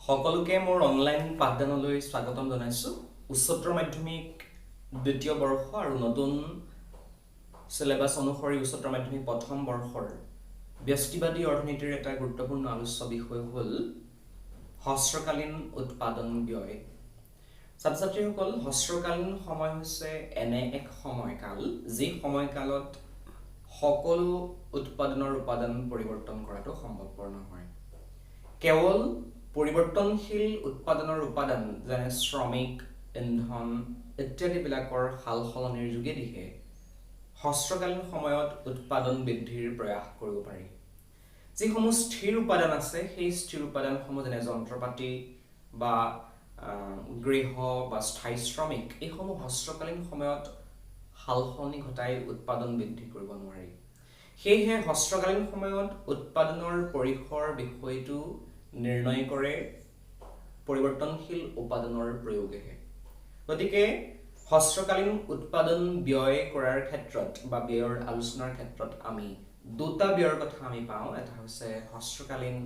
সকলোকে মোৰ অনলাইন পাঠদানলৈ স্বাগতম জনাইছোঁ। উচ্চতৰ মাধ্যমিক দ্বিতীয় বৰ্ষ আৰু নতুন চিলেবাছ অনুসৰি উচ্চতৰ মাধ্যমিক প্ৰথম বৰ্ষৰ ব্যষ্টিবাদী অৰ্থনীতিৰ এটা গুৰুত্বপূৰ্ণ আলোচ্য বিষয় হ'ল হ্ৰস্বকালীন উৎপাদন ব্যয়। ছাত্ৰ ছাত্ৰীসকল, হ্ৰস্বকালীন সময় হৈছে এনে এক সময়কাল, যি সময়কালত সকলো উৎপাদনৰ উপাদান পৰিৱৰ্তন কৰাটো সম্ভৱপৰ নহয়। কেৱল পৰিৱৰ্তনশীল উৎপাদনৰ উপাদান, যেনে শ্ৰমিক, ইন্ধন ইত্যাদিবিলাকৰ সাল সলনিৰ যোগেদিহে হ্ৰস্বকালীন সময়ত উৎপাদন বৃদ্ধিৰ প্ৰয়াস কৰিব পাৰি। যিসমূহ স্থিৰ উপাদান আছে, সেই স্থিৰ উপাদানসমূহ, যেনে যন্ত্ৰপাতি বা গৃহ বা স্থায়ী শ্ৰমিক, এইসমূহ হ্ৰস্বকালীন সময়ত সাল সলনি ঘটাই উৎপাদন বৃদ্ধি কৰিব নোৱাৰি। সেয়েহে হ্ৰস্বকালীন সময়ত উৎপাদনৰ পৰিসৰ বিষয়টো নিৰ্ণয় কৰে পৰিৱৰ্তনশীল উপাদানৰ প্ৰয়োগেহে। গতিকে হ্ৰস্বকালীন উৎপাদন ব্যয় কৰাৰ ক্ষেত্ৰত বা ব্যয়ৰ আলোচনাৰ ক্ষেত্ৰত আমি দুটা ব্যয়ৰ কথা আমি পাওঁ। এটা হৈছে হ্ৰস্বকালীন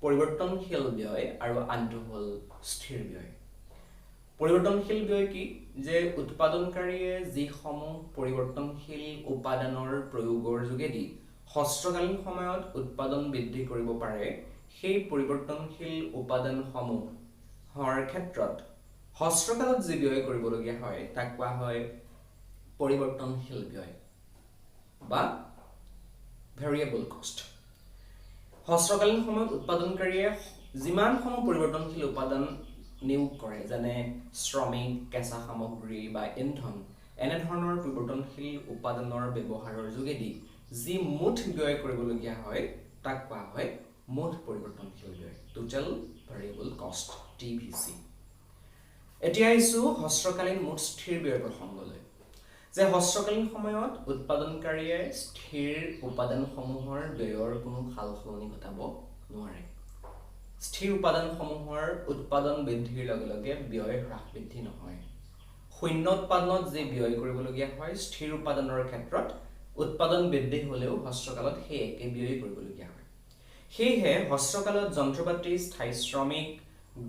পৰিৱৰ্তনশীল ব্যয় আৰু আনটো হ'ল স্থিৰ ব্যয়। পৰিৱৰ্তনশীল ব্যয় কি? যে উৎপাদনকাৰীয়ে যিসমূহ পৰিৱৰ্তনশীল উপাদানৰ প্ৰয়োগৰ যোগেদি হ্ৰস্বকালীন সময়ত উৎপাদন বৃদ্ধি কৰিব পাৰে, সেই পৰিৱৰ্তনশীল উপাদানসমূহৰ ক্ষেত্ৰত হ্ৰস্বকালত যি ব্যয় কৰিবলগীয়া হয়, তাক কোৱা হয় পৰিৱৰ্তনশীল ব্যয় বা ভেৰিয়েবল কষ্ট। হ্ৰস্বকালীন সময়ত উৎপাদনকাৰীয়ে যিমানসমূহ পৰিৱৰ্তনশীল উপাদান নিয়োগ কৰে, যেনে শ্ৰমিক, কেঁচা সামগ্ৰী বা ইন্ধন, এনেধৰণৰ পৰিৱৰ্তনশীল উপাদানৰ ব্যৱহাৰৰ যোগেদি যি মুঠ ব্যয় কৰিবলগীয়া হয়, তাক কোৱা হয় মুঠ পৰিৱৰ্তনশীল ব্যয়, টোটেল ভেৰিয়েবল কষ্ট, টিভিচি। এতিয়া আহিছোঁ হ্ৰস্বকালীন মুঠ স্থিৰ ব্যয়ৰ প্ৰসংগলৈ, যে হ্ৰস্বকালীন সময়ত উৎপাদনকাৰীয়ে স্থিৰ উপাদানসমূহৰ ব্যয়ৰ কোনো সাল সলনি ঘটাব নোৱাৰে। স্থিৰ উপাদানসমূহৰ উৎপাদন বৃদ্ধিৰ লগে লগে ব্যয় হ্ৰাস বৃদ্ধি নহয়। শূন্য উৎপাদনত যি ব্যয় কৰিবলগীয়া হয়, স্থিৰ উপাদানৰ ক্ষেত্ৰত উৎপাদন বৃদ্ধি হ'লেও হ্ৰস্বকালত সেই একে ব্যয়েই কৰিবলগীয়া হয়। সেয়েহে হ্ৰস্বকালত যন্ত্ৰপাতি, স্থায়ী শ্ৰমিক,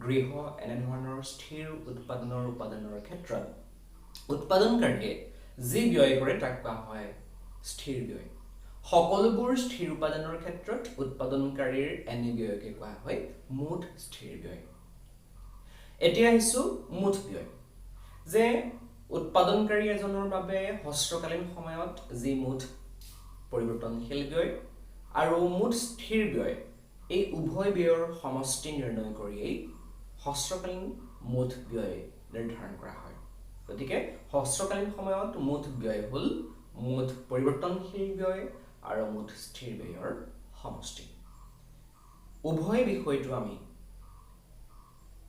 গৃহ এনেধৰণৰ স্থিৰ উৎপাদনৰ উপাদানৰ ক্ষেত্ৰত উৎপাদনকাৰীয়ে যি ব্যয় কৰে, তাক কোৱা হয় স্থিৰ ব্যয়। সকলোবোৰ স্থিৰ উপাদানৰ ক্ষেত্ৰত উৎপাদনকাৰীৰ এনে ব্যয়কে কোৱা হয় মুঠ স্থিৰ ব্যয়। এতিয়া আহিছোঁ মুঠ ব্যয়, যে উৎপাদনকাৰী এজনৰ বাবে হ্ৰস্বকালীন সময়ত যি মুঠ পৰিৱৰ্তনশীল ব্যয় আৰু মুঠ স্থিৰ ব্যয়, এই উভয় ব্যয়ৰ সমষ্টি নিৰ্ণয় কৰিয়েই হ্ৰস্বকালীন মুঠ ব্যয় নিৰ্ধাৰণ কৰা হয়। গতিকে হ্ৰস্বকালীন সময়ত মুঠ ব্যয় হ'ল মুঠ পৰিৱৰ্তনশীল ব্যয় আৰু মুঠ স্থিৰ ব্যয়ৰ সমষ্টি। উভয় বিষয়টো আমি,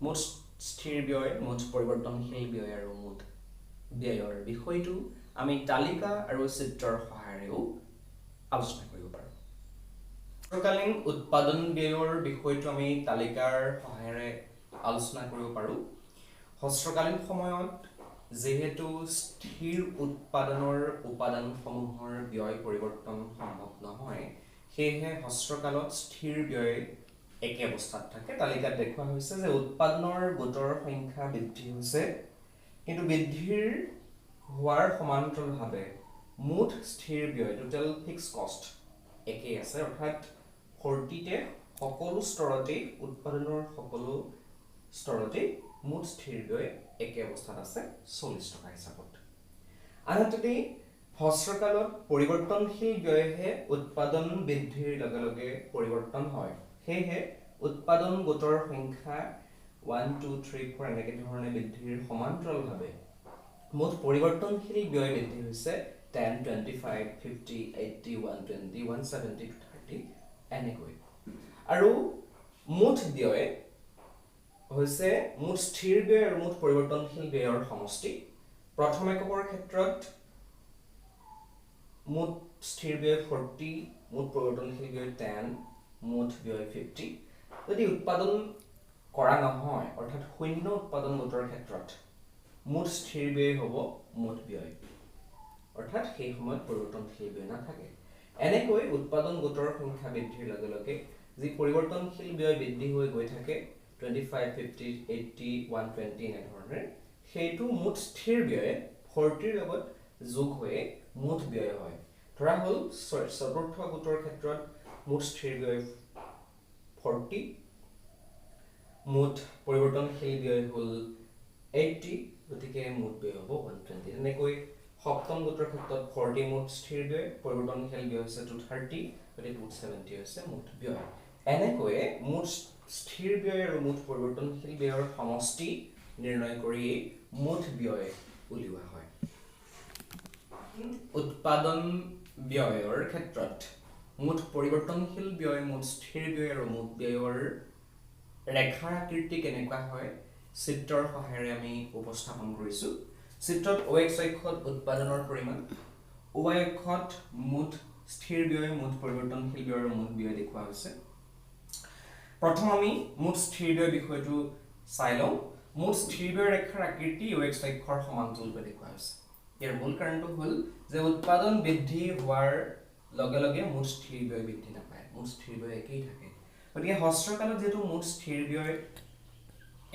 মুঠ স্থিৰ ব্যয়, মুঠ পৰিৱৰ্তনশীল ব্যয় আৰু মুঠ ব্যয়ৰ বিষয়টো আমি তালিকা আৰু চিত্ৰৰ সহায়েৰেও আলোচনা কৰিব পাৰোঁ। হ্ৰস্বকালীন উৎপাদন ব্যয়ৰ বিষয়টো আমি তালিকাৰ সহায়েৰে আলোচনা কৰিব পাৰোঁ। হ্ৰস্বকালীন সময়ত যিহেতু স্থিৰ উৎপাদনৰ উপাদানসমূহৰ ব্যয় পৰিৱৰ্তন সম্ভৱ নহয়, সেয়েহে হ্ৰস্বকালত স্থিৰ ব্যয় একে অৱস্থাত থাকে। তালিকাত দেখুওৱা হৈছে যে উৎপাদনৰ গোটৰ সংখ্যা বৃদ্ধি হৈছে, কিন্তু বৃদ্ধিৰ হোৱাৰ সমান্তৰালভাৱে মুঠ স্থিৰ ব্যয়, টোটেল ফিক্স কষ্ট একেই আছে। অৰ্থাৎ 40তে সকলো স্তৰতেই, উৎপাদনৰ সকলো স্তৰতেই মুঠ স্থিৰ ব্যয় একে অৱস্থাত আছে 40 টকা হিচাপত। আনহাতেদি হ্ৰস্বকালত পৰিৱৰ্তনশীল ব্যয়হে উৎপাদন বৃদ্ধিৰ লগে লগে পৰিৱৰ্তন হয়। সেয়েহে উৎপাদন গোটৰ সংখ্যা 1, 2, 3, 4 এনেকে ধৰণে বৃদ্ধিৰ সমান্তৰালভাৱে মুঠ পৰিৱৰ্তনশীল ব্যয় বৃদ্ধি হৈছে 10, 25, 50, 80, 120, 170, 230 এনেকৈ। আৰু মুঠ ব্যয় হৈছে মুঠ স্থিৰ ব্যয় আৰু মুঠ পৰিৱৰ্তনশীল ব্যয়ৰ সমষ্টি। প্ৰথম এককৰ ক্ষেত্ৰত মুঠ স্থিৰ ব্যয় 40, মুঠ পৰিৱৰ্তনশীল ব্যয় 10, মুঠ ব্যয় 50। যদি উৎপাদন কৰা নহয়, অৰ্থাৎ শূন্য উৎপাদন গোটৰ ক্ষেত্ৰত মুঠ স্থিৰ ব্যয় হ'ব মুঠ ব্যয়, অৰ্থাৎ সেই সময়ত পৰিৱৰ্তনশীল ব্যয় নাথাকে। এনেকৈ উৎপাদন গোটৰ সংখ্যা বৃদ্ধিৰ লগে লগে যি পৰিৱৰ্তনশীল ব্যয় বৃদ্ধি হৈ গৈ থাকে, 25, 50, 80, 120 এনেধৰণে, সেইটো মুঠ স্থিৰ ব্যয় 40ৰ লগত যোগ হৈ মুঠ ব্যয় হয়। ধৰা হ'ল চতুৰ্থ গোটৰ ক্ষেত্ৰত মুঠ স্থিৰ ব্যয় 40, মুঠ পৰিৱৰ্তনশীল ব্যয় হ'ল 80, গতিকে মুঠ ব্যয় হ'ব 120। তেনেকৈ সপ্তম গোটৰ ক্ষেত্ৰত 40 মুঠ স্থিৰ ব্যয়, পৰিৱৰ্তনশীল ব্যয় হৈছে 230, গতিকে 270 হৈছে মুঠ ব্যয়। এনেকৈয়ে মুঠ স্থিৰ ব্যয় আৰু মুঠ পৰিৱৰ্তনশীল ব্যয়ৰ সমষ্টি নিৰ্ণয় কৰি মুঠ ব্যয় উলিওৱা হয়। উৎপাদন ব্যয়ৰ ক্ষেত্ৰত মুঠ পৰিৱৰ্তনশীল ব্যয়, মুঠ স্থিৰ ব্যয় আৰু মুঠ ব্যয়ৰ ৰেখাৰ আকৃতি কেনেকুৱা হয় চিত্ৰৰ সহায়েৰে আমি উপস্থাপন কৰিছোঁ। চিত্ৰত অ' এক্স অক্ষত উৎপাদনৰ পৰিমাণ, ৱাই অক্ষত মুঠ স্থিৰ ব্যয়, মুঠ পৰিৱৰ্তনশীল ব্যয় আৰু মুঠ ব্যয় দেখুওৱা হৈছে। প্ৰথম আমি মুঠ স্থিৰ ব্যয় বিষয়টো চাই লওঁ। মুঠ স্থিৰ ব্যয় ৰেখাৰ আকৃতি অ' এক্স অক্ষৰ সমান্তৰালকৈ দেখুওৱা হৈছে। ইয়াৰ মূল কাৰণটো হ'ল যে উৎপাদন বৃদ্ধি হোৱাৰ লগে লগে মুঠ স্থিৰ ব্যয় বৃদ্ধি নাপায়, মুঠ স্থিৰ ব্যয় একেই থাকে। গতিকে হ্ৰস্বকালত যিহেতু মুঠ স্থিৰ ব্যয়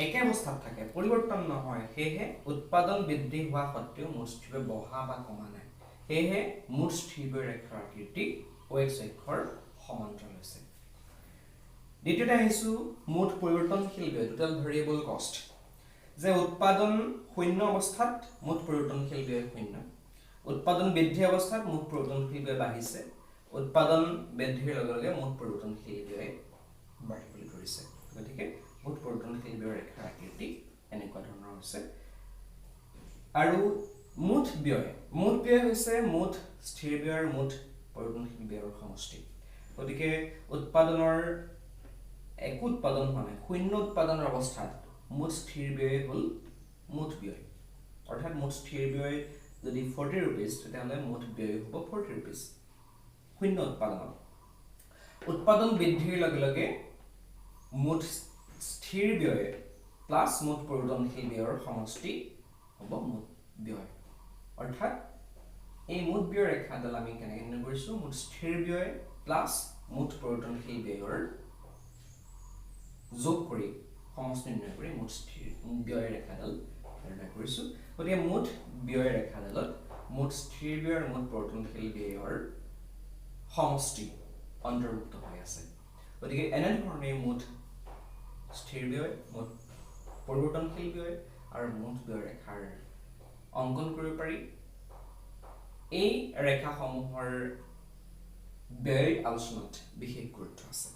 একে অৱস্থাত থাকে, পৰিৱৰ্তন নহয়, সেয়েহে উৎপাদন বৃদ্ধি হোৱা সত্ত্বেও মুঠ স্থিৰ ব্যয় বঢ়া বা কমা নাই। সেয়েহে মুঠ স্থিৰ ব্যয় ৰেখাৰ আকৃতি অ' এক্স অক্ষৰ সমান্তৰাল হৈছে। দ্বিতীয়তে আহিছোঁ মুঠ পৰিৱৰ্তনশীল ব্যয়, টোটেল ভেৰিয়েবল কষ্ট, যে উৎপাদন শূন্য অৱস্থাত মুঠ পৰিৱৰ্তনশীল ব্যয় শূন্য, উৎপাদন বৃদ্ধি অৱস্থাত মুঠ পৰিৱৰ্তনশীল ব্যয় বাঢ়িছে, উৎপাদন বৃদ্ধিৰ লগে লগে মুঠ পৰিৱৰ্তনশীল ব্যয় বাঢ়িবলৈ ধৰিছে। গতিকে মুঠ পৰিৱৰ্তনশীল ব্যয়ৰ ৰেখাৰ আকৃতি এনেকুৱা ধৰণৰ হৈছে। আৰু মুঠ ব্যয়, মুঠ ব্যয় হৈছে মুঠ স্থিৰ ব্যয় আৰু মুঠ পৰিৱৰ্তনশীল ব্যয়ৰ সমষ্টি। গতিকে উৎপাদনৰ একো উৎপাদন হোৱা নাই, শূন্য উৎপাদনৰ অৱস্থাত মুঠ স্থিৰ ব্যয় হ'ল মুঠ ব্যয়, অৰ্থাৎ মুঠ স্থিৰ ব্যয় যদি 40 ৰুপিজ, তেতিয়াহ'লে মুঠ ব্যয় হ'ব 40 ৰুপিজ শূন্য উৎপাদনত। উৎপাদন বৃদ্ধিৰ লগে লগে মুঠ স্থিৰ ব্যয় প্লাছ মুঠ পৰিৱৰ্তনশীল ব্যয়ৰ সমষ্টি হ'ব মুঠ ব্যয়। অৰ্থাৎ এই মুঠ ব্যয়ৰ ৰেখাডাল আমি কেনেকৈ নিৰ্ণয় কৰিছোঁ, মুঠ স্থিৰ ব্যয় প্লাছ মুঠ পৰিৱৰ্তনশীল ব্যয়ৰ যোগ কৰি সমষ্টি নিৰ্ণয় কৰি মুঠ স্থিৰ ব্যয় ৰেখাডাল নিৰ্ণয় কৰিছোঁ। গতিকে মুঠ ব্যয় ৰেখাডালত মুঠ স্থিৰ ব্যয় আৰু মুঠ পৰিৱৰ্তনশীল ব্যয়ৰ সমষ্টি অন্তৰ্ভুক্ত হৈ আছে। গতিকে এনেধৰণে মুঠ স্থিৰ ব্যয়, মুঠ পৰিৱৰ্তনশীল ব্যয় আৰু মুঠ ব্যয় ৰেখাৰ অংকন কৰিব পাৰি। এই ৰেখাসমূহৰ ব্যয় আলোচনাত বিশেষ গুৰুত্ব আছে।